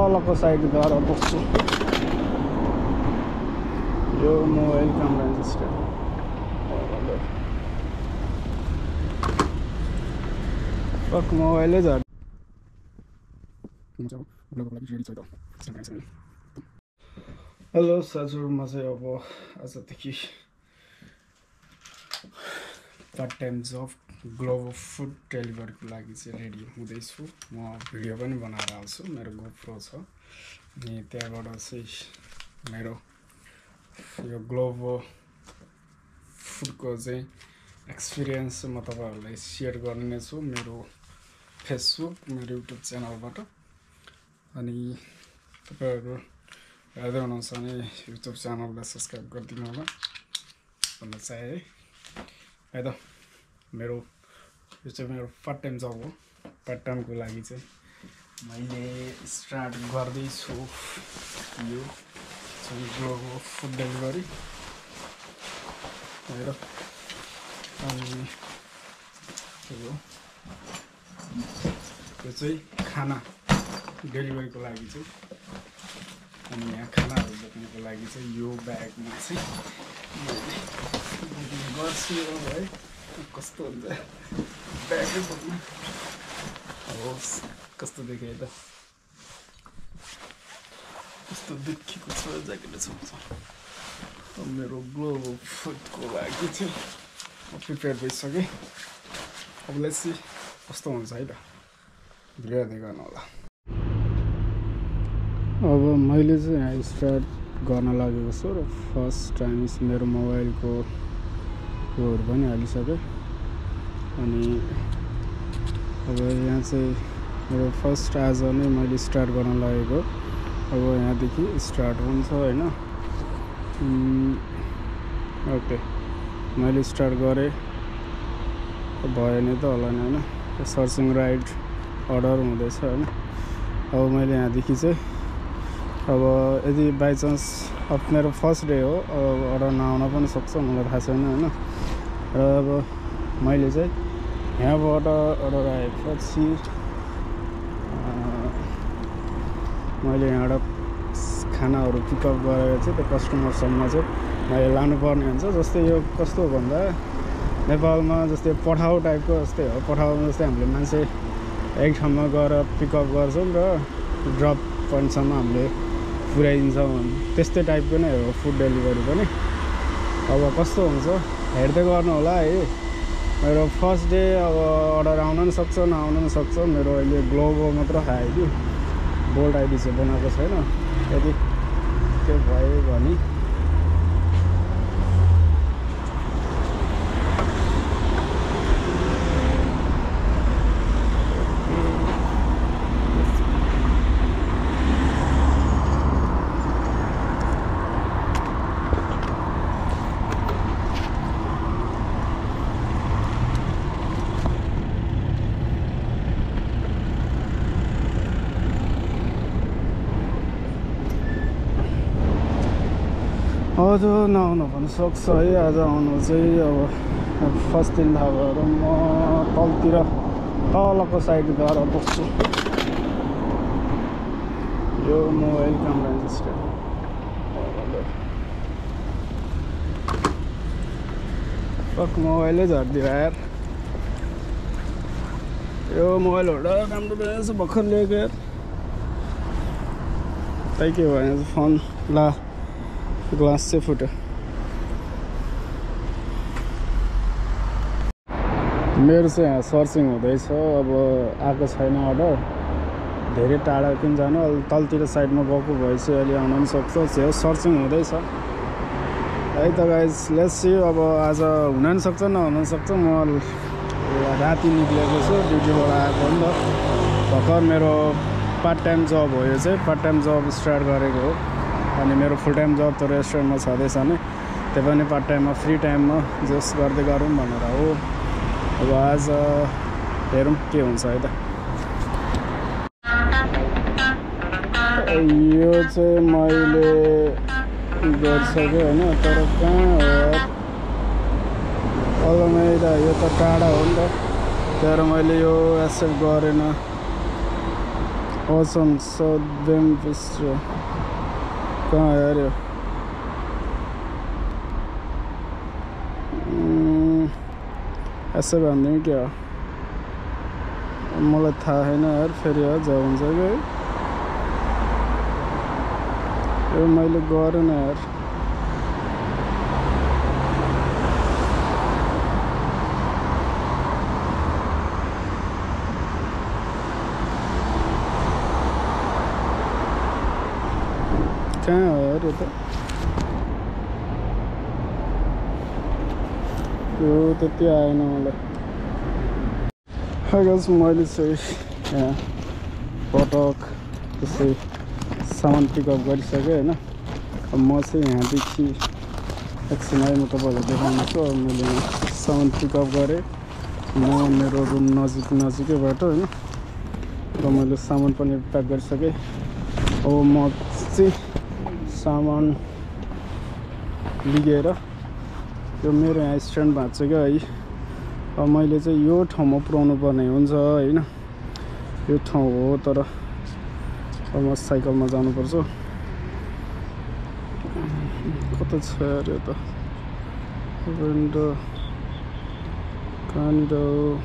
तलको साइड गएर बस्छु। यो मोबाइल क्यामेरा सिस्टम फक मोबाइलै झन्। हेलो साथीहरु, म चाहिँ अब आजदेखि पार्ट टाइम जब ग्लोबल फुड डेलिभरीको लागि चाहिँ रेडी हुँदैछु। म भिडियो पनि बनाएर आउँछु, मेरो गोप्रो छ अनि त्यहाँबाट चाहिँ मेरो यो ग्लोबल फुडको चाहिँ एक्सपिरियन्स म तपाईहरुलाई शेयर गर्ने नै छु मेरो फेसबुक, मेरो युट्युब च्यानलबाट। अनि तपाईहरु हेर्दै हुनुहुन्छ भने युट्युब च्यानललाई सब्स्क्राइब गरिदिनु होला भन्न चाहे है त। मेरो यो चाहिँ मेरो पार्ट टाइम जब हो। पार्ट टाइमको लागि चाहिँ मैले स्टार्ट गर्दैछु यो चाहिँ ग्लोबल फुड डेलिभरी हेर। अनि यो चाहिँ खाना डेलिभरीको लागि चाहिँ, अनि यहाँ खानाहरू बोक्नुको लागि चाहिँ यो ब्यागमा चाहिँ मैले गर्छु है। कस्तो हुन्छ ब्यागै बोक्नु, होस् कस्तो देखेँ त, कस्तो देखिएको छ ज्याकेट छ। मेरो ग्लोबल फुडको लागि चाहिँ प्रिपेयर भइसकेँ। अब लेट्स सी कस्तो हुन्छ है त, भिडियो हेर्दै गर्नु होला। अब मैले चाहिँ यहाँ स्टार्ट गर्न लागेको छु र फर्स्ट टाइम मेरो मोबाइलको योहरू पनि हालिसकेँ। अनि अब यहाँ चाहिँ मेरो फर्स्ट आज नै मैले स्टार्ट गर्न लागेको। अब यहाँदेखि स्टार्ट हुन्छ होइन। ओके, मैले स्टार्ट गरेँ, भयो नि त होला नि होइन। सर्चिङ राइट अर्डर हुँदैछ होइन। अब मैले यहाँदेखि चाहिँ अब यदि बाई चान्स अब मेरो फर्स्ट डे हो, अब अर्डर नआउन पनि सक्छ, मलाई थाहा छैन होइन। र अब मैले चाहिँ यहाँबाट अर्डर आएपछि मैले यहाँबाट खानाहरू पिकअप गरेर चाहिँ त्यो कस्टमरसम्म चाहिँ मैले लानुपर्ने हुन्छ। जस्तै यो कस्तो हो भन्दा नेपालमा जस्तै पठाउ टाइपको जस्तै हो। पठाउमा जस्तै हामीले मान्छे एक ठाउँमा गएर पिकअप गर्छौँ र ड्रप पोइन्टसम्म हामीले पुर्याइदिन्छौँ, त्यस्तै टाइपको नै हो फुड डेलिभरी पनि। अब कस्तो हुन्छ हेर्दै गर्नु होला है। मेरो फर्स्ट डे अब अर्डर आउन पनि सक्छ नआउन पनि सक्छ। मेरो अहिले ग्लोबल मात्र खायो कि बोल्ड आइडी चाहिँ बनाएको छैन। यदि त्यो भयो भने आज नआउनु पनि सक्छ है। आज आउनु चाहिँ अब फर्स्ट दिन थाहा भएर म तलको साइड गएर बस्छु। यो मोबाइल क्यामेरा सिस्टम फक मोबाइलै झरिदियो यार। यो मोबाइलबाट राम्रो रहेछ, भर्खर लिएको यार। त्यही के भयो फोन ला ग्लास चाहिँ फुट्यो। मेरो चाहिँ यहाँ सर्चिङ हुँदैछ। अब आएको छैन अर्डर, धेरै टाढा किन जानु, तलतिर साइडमा गएको भए चाहिँ अहिले आउन पनि सक्छ। छेउ सर्चिङ हुँदैछ है त गाइज। लेट्स सी अब आज हुन पनि सक्छ नहुन पनि सक्छ। म राति निक्लेको छु, ड्युटीबाट आएको हो नि त भर्खर। मेरो पार्ट टाइम जब हो यो चाहिँ, पार्ट टाइम जब स्टार्ट गरेको हो। अनि मेरो फुल टाइम जब त रेस्टुरेन्टमा छँदैछ नै, त्यो पनि पार्ट टाइममा फ्री टाइममा जस्ट गर्दै गरौँ भनेर हो। अब आज हेरौँ के हुन्छ है त। यो चाहिँ मैले गरिसकेँ होइन, तर कहाँ हो अलमैदा, यो त टाढा हो नि त, तर मैले यो एक्सेप्ट गरेन। Awesome, South Bend Bistro. कहाँ यार यो? ऐसे भन्दिउँ क्या? मलाई थाहा छैन यार, फेरि अझ हुन्छ कि है? यो मैले गरेन यार। कहाँ हो यार यो त? यो त्यति आएन मलाई। गाइस मैले चाहिँ यहाँ पटक त्यसै सामान पिकअप गरिसकेँ होइन। अब म चाहिँ यहाँदेखि एकछिन आएँ, म तपाईँहरूलाई देखाउनेछु। अब मैले सामान पिकअप गरेँ म मेरो रुम नजिकैबाट होइन। र मैले सामान पनि प्याक गरिसकेँ। अब म चाहिँ सामान लिएर यो मेरो यहाँ स्ट्यान्ड भएको छ क्या है। अब मैले चाहिँ यो ठाउँमा पुऱ्याउनु पर्ने हुन्छ होइन। यो ठाउँ हो तर अब म साइकलमा जानुपर्छ। कता छ यार यो त? कहाँनिर हो?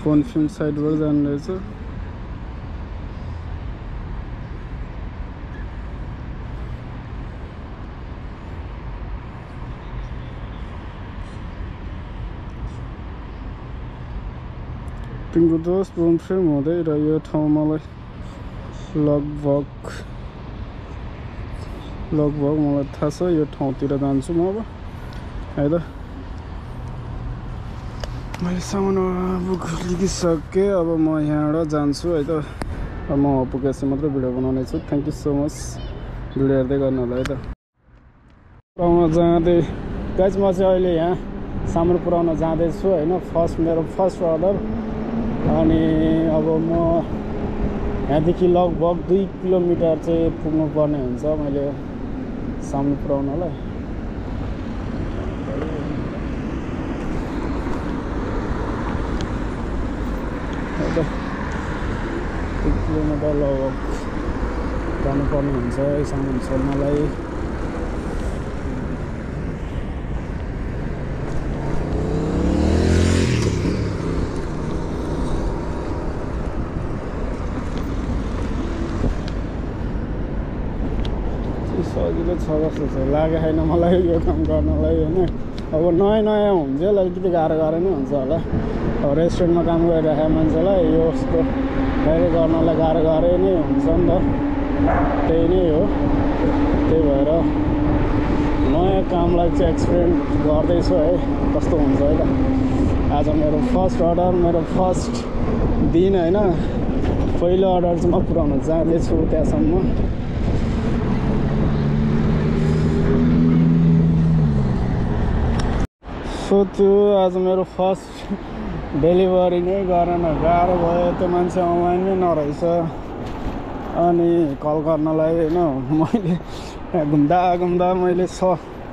बोनफिल्म साइडबाट जानु रहेछ। पिङ्गु दोष बोनफिल्म हुँदै र यो ठाउँ मलाई लगभग मलाई थाहा छ। यो ठाउँतिर जान्छु म अब है त। मैले सामान बुक लिइसकेँ। अब म यहाँबाट जान्छु है त। अब म पुगेपछि मात्रै भिडियो बनाउने छु। Thank you so much video हेर्दै गर्नु होला है त। पुऱ्याउन जाँदै गाइस, म चाहिँ अहिले यहाँ सामान पुऱ्याउन जाँदैछु होइन। मेरो फर्स्ट अर्डर। अनि अब म यहाँदेखि लगभग 2 किलोमिटर चाहिँ पुग्नु पर्ने हुन्छ मैले सामान पुऱ्याउनलाई। 2 किलोमिटर लगभग जानुपर्ने हुन्छ सामान छोड्नलाई। सजिलो छ जस्तो चाहिँ लागेको छैन मलाई यो काम गर्नलाई होइन। अब नयाँ हुन्जेल अलिकति गाह्रो नै हुन्छ होला। अब रेस्टुरेन्टमा काम गरिरहेको मान्छेलाई यस्तो गर्नलाई गाह्रो नै हुन्छ नि त। त्यही नै हो। त्यही भएर नयाँ कामलाई चाहिँ एक्सपिरियन्स गर्दैछु है, कस्तो हुन्छ है त। आज मेरो फर्स्ट अर्डर, मेरो फर्स्ट दिन होइन। पहिलो अर्डर चाहिँ म पुऱ्याउन जाँदैछु त्यहाँसम्म। सो त्यो आज मेरो फर्स्ट डेलिभरी नै गरेन, गाह्रो भयो। त्यो मान्छे अनलाइनमै नरहेछ अनि कल गर्नलाई होइन। मैले घुम्दा मैले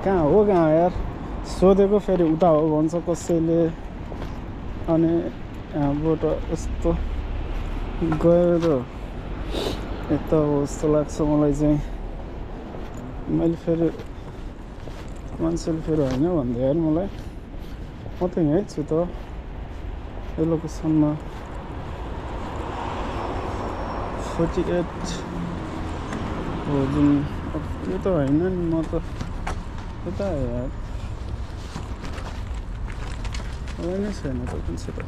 कहाँ हो यार सोधेको, फेरि उता हो भन्छ कसैले। अनि यहाँबाट यस्तो गएर यता हो जस्तो लाग्छ मलाई चाहिँ। मैले फेरि मान्छेले फेरि होइन भन्दै यार मलाई। म त यहीँ छु त यो लोकेसनमा। 48 हो जुन। यो त होइन नि, म त यता यार मलाई नै छैन त कुन चाहिँ त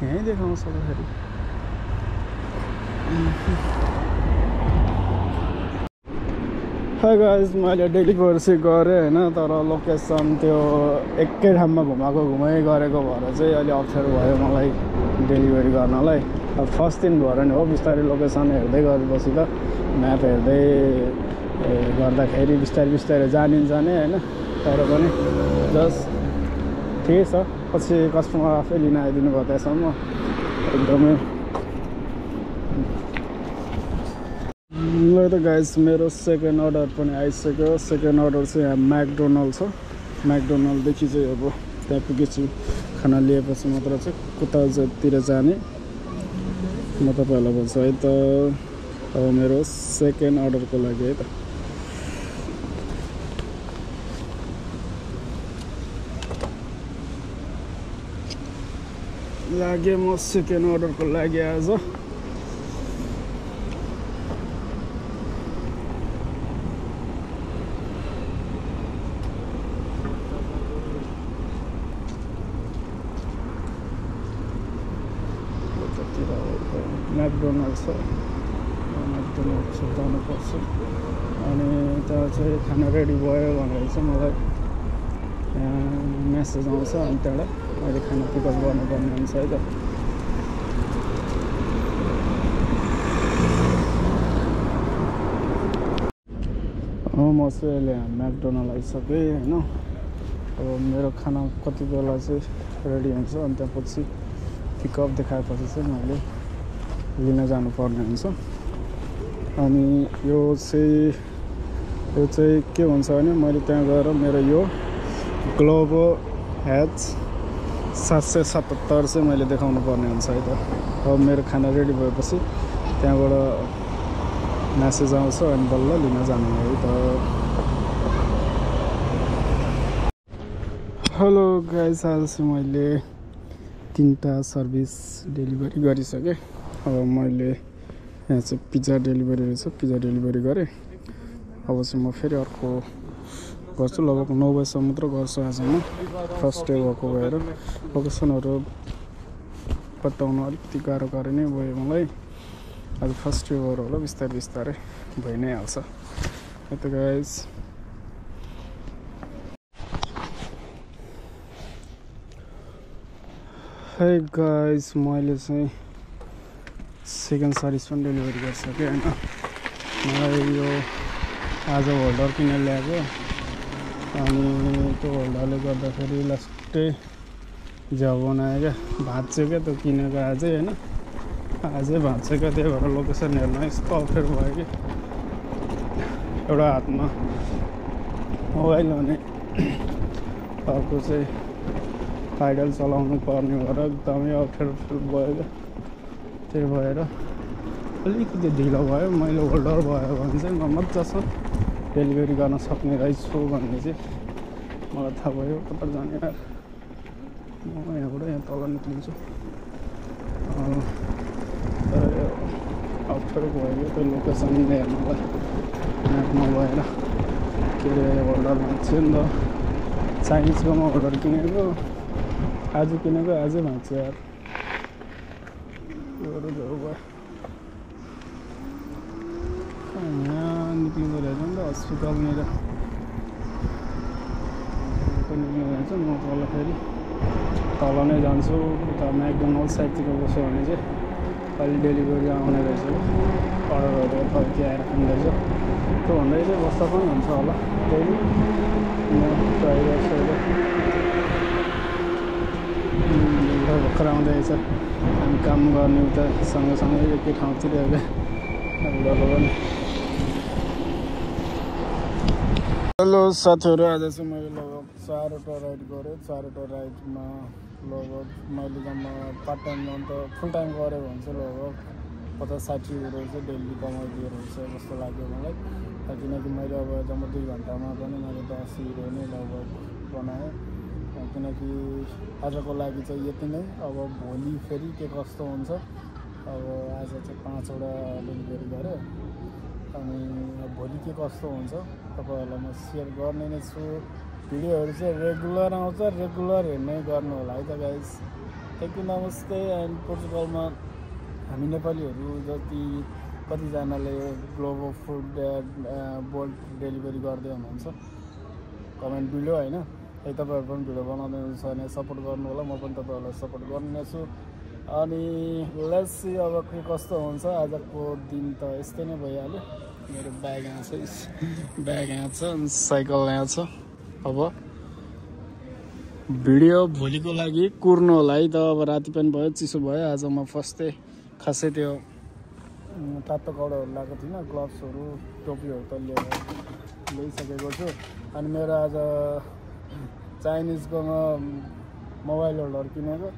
यहीँ देखाउँछ त फेरि। हाई गाइस, मैले डेलिभरी चाहिँ गरेँ होइन। तर लोकेसन त्यो एकै ठाउँमा घुमाइ गरेको भएर चाहिँ अलि अप्ठ्यारो भयो मलाई डेलिभरी गर्नलाई। अब फर्स्ट दिन भएर नि हो, बिस्तारै लोकेसन हेर्दै गरेपछि त म्याप हेर्दै गर्दाखेरि बिस्तारै जानिन्छ नै होइन। तर पनि जस्ट ठिकै छ। पछि कस्टमर आफै लिन आइदिनु भयो त्यहाँसम्म एकदमै। ल त गाइस मेरो सेकेन्ड अर्डर पनि आइसक्यो। सेकेन्ड अर्डर चाहिँ यहाँ म्याकडोनल्ड छ। म्याकडोनल्डदेखि चाहिँ अब त्यहाँ पुगेछु। खाना लिएपछि मात्र चाहिँ कतातिर जाने म तपाईँहरूलाई भन्छु है त। अब मेरो सेकेन्ड अर्डरको लागि है त। लागे म सेकेन्ड अर्डरको लागि आज। म्याकडोनल्ड छ, म्याकडोनल्ड छ जानुपर्छ। अनि त्यहाँ चाहिँ खाना रेडी भयो भनेर चाहिँ मलाई मेसेज आउँछ। अनि त्यहाँबाट मैले खाना पिकअप गर्नुपर्ने हुन्छ है त। म चाहिँ अहिले म्याकडोनल्ड आइसकेँ होइन। अब मेरो खाना कति बेला चाहिँ रेडी हुन्छ अनि त्यसपछि पिकअप देखाएपछि चाहिँ मैले लिन जानुपर्ने हुन्छ। अनि यो चाहिँ के हुन्छ भने मैले त्यहाँ गएर मेरो यो ग्लोबो हेज 777 चाहिँ मैले देखाउनु पर्ने हुन्छ है त। अब मेरो खाना रेडी भएपछि त्यहाँबाट मेसेज आउँछ अनि बल्ल लिन जानु है त। हेलो गाइस, आज चाहिँ मैले 3टा सर्भिस डेलिभरी गरिसकेँ। अब मैले यहाँ चाहिँ पिज्जा डेलिभरी रहेछ, पिज्जा डेलिभरी गरेँ। अब चाहिँ म फेरि अर्को गर्छु। लगभग 9 बजीसम्म मात्र गर्छु आज म। फर्स्ट डे भएको भएर लोकेसनहरू बताउनु अलिकति गाह्रो नै भयो मलाई। आज फर्स्ट डे भएर होला, बिस्तारै भइ नै हाल्छ है त गाइस। है गाइस, मैले चाहिँ सेकेन्ड सर्भिस पनि डेलिभरी गरिसकेँ होइन। मलाई यो आज होल्डर किनेर ल्याएको। अनि त्यो होल्डरले गर्दाखेरि लास्टै झ्याउ बनायो क्या, भाँच्यो क्या त्यो किनेको आजै होइन। आजै भाँच्यो क्या, त्यही भएर लोकेसन हेर्न यस्तो अप्ठ्यारो भयो कि। एउटा हातमा मोबाइल भने अर्को चाहिँ पाइडल चलाउनु पर्ने भएर एकदमै अप्ठ्यारो भयो क्या। त्यही भएर अलिकति ढिलो भयो। मैले होल्डर भयो भने चाहिँ म मजासँग डेलिभरी गर्न सक्ने रहेछु भन्ने चाहिँ मलाई थाहा भयो। कता जाने यार, म यहाँबाट यहाँ तल निक्लिन्छु। तर यो अप्ठ्यारो भयो त्यो लोकेसन हेर्नलाई, म्याप नभएर। के अरे होल्डर भाँच्यो नि त। चाइनिजकोमा होल्डर किनेको, आज किनेको आजै भाँच्यो यार। भयो यहाँ निक्लिँदो रहेछ नि त हस्पिटलनिर निक्लिँदो रहेछ। म तल फेरि तल नै जान्छु। उता म्याकडोनल्ड साइडतिर बस्यो भने चाहिँ अलि डेलिभरी आउने रहेछ। अर्डरहरू यताउति आएर खाँदो रहेछ। त्योभन्दा चाहिँ बस्दा पनि हुन्छ होला। त्यही म ट्राई गर्छु अहिले। भर्खर आउँदैछ, हामी काम गर्ने उता सँगसँगै एकै ठाउँतिर अहिले। हेलो साथीहरू, आज चाहिँ मैले लगभग 4वटा राइड गरेँ। 4वटा राइडमा लगभग मैले जम्मा पार्ट टाइम अन्त फुल टाइम गरेँ भने चाहिँ लगभग 50-60 युरो चाहिँ डेली कमाइदियो रहेछ जस्तो लाग्यो मलाई। किनकि मैले अब जम्मा 2 घन्टामा पनि मैले 10 युरो नै लगभग बनाएँ। किनकि आजको लागि चाहिँ यति नै। अब भोलि फेरि के कस्तो हुन्छ। अब आज चाहिँ 5वटा डेलिभरी गरेँ। अनि भोलि के कस्तो हुन्छ तपाईँहरूलाई म सेयर गर्ने नै छु। भिडियोहरू चाहिँ रेगुलर आउँछ, रेगुलर हेर्ने गर्नु होला है त गाइस। थ्याङ्क यू, नमस्ते। एन्ड पोर्चुगलमा हामी नेपालीहरू कतिजनाले ग्लोबो फुड बोल्ट डेलिभरी गर्दै हुनुहुन्छ कमेन्ट भिडियो होइन। है तपाईँहरू पनि भिडियो बनाउँदै हुनुहुन्छ भने सपोर्ट गर्नु होला। म पनि तपाईँहरूलाई सपोर्ट गर्ने छु। अनि लेट्स सी अब के कस्तो हुन्छ। आजको दिन त यस्तै नै भइहाल्यो। मेरो ब्याग यहाँ छ, ब्याग यहाँ छ, साइकल यहाँ छ। अब भिडियो भोलिको लागि कुर्नु होला है त। अब राति पनि भयो, चिसो भयो। आज म फर्स्ट डे खासै त्यो तातो कपडाहरू लगाएको थिइनँ, ग्लोभ्सहरू टोपीहरू त ल्याइसकेको छु। अनि मेरो आज चाइनिजकोमा मोबाइल होल्डर किनेको,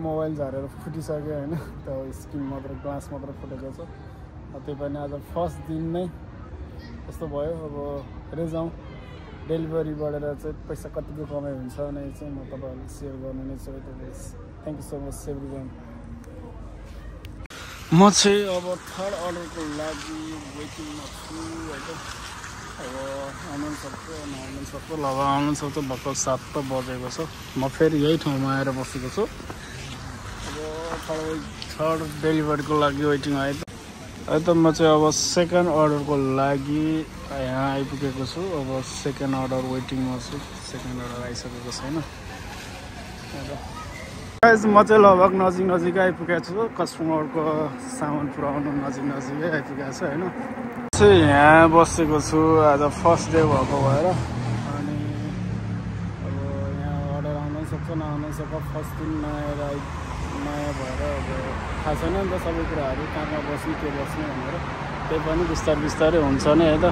मोबाइल झरेर फुटिसक्यो होइन, त्यो स्क्रिन मात्र ग्लास मात्र फुटेको छ। त्यही पनि आज फर्स्ट दिन नै यस्तो भयो। अब हेरे जाउँ डेलिभरी बढेर चाहिँ पैसा कतिको कमाइ हुन्छ भने चाहिँ म तपाईँहरूलाई सेयर गर्नु नै छु। Thank you so much everyone. म चाहिँ अब थर्ड अर्डरको लागि वेटिङमा छु होइन। अब आउनु सक्छ लगभग आउनु सक्छ, भर्खर 7 त बजेको छ। म फेरि यही ठाउँमा आएर बसेको छु। अब थर्ड डेलिभरीको लागि वेटिङ आयो त म चाहिँ अब सेकेन्ड अर्डरको लागि यहाँ आइपुगेको छु। अब सेकेन्ड अर्डर वेटिङमा छु, सेकेन्ड अर्डर आइसकेको छैन। म चाहिँ लगभग नजिक आइपुगेको छु, कस्टमरको सामान पुऱ्याउनु नजिकै आइपुगेको छ होइन। चाहिँ यहाँ बसेको छु आज फर्स्ट डे भएको भएर। अनि अब यहाँ अर्डर आउनु सक्छ नआउनु सक्छ, फर्स्ट दिन नयाँ भएर अब थाहा छैन नि त सबै कुराहरू, कहाँ बस्ने के बस्ने भनेर। त्यही पनि बिस्तारै हुन्छ नै है त।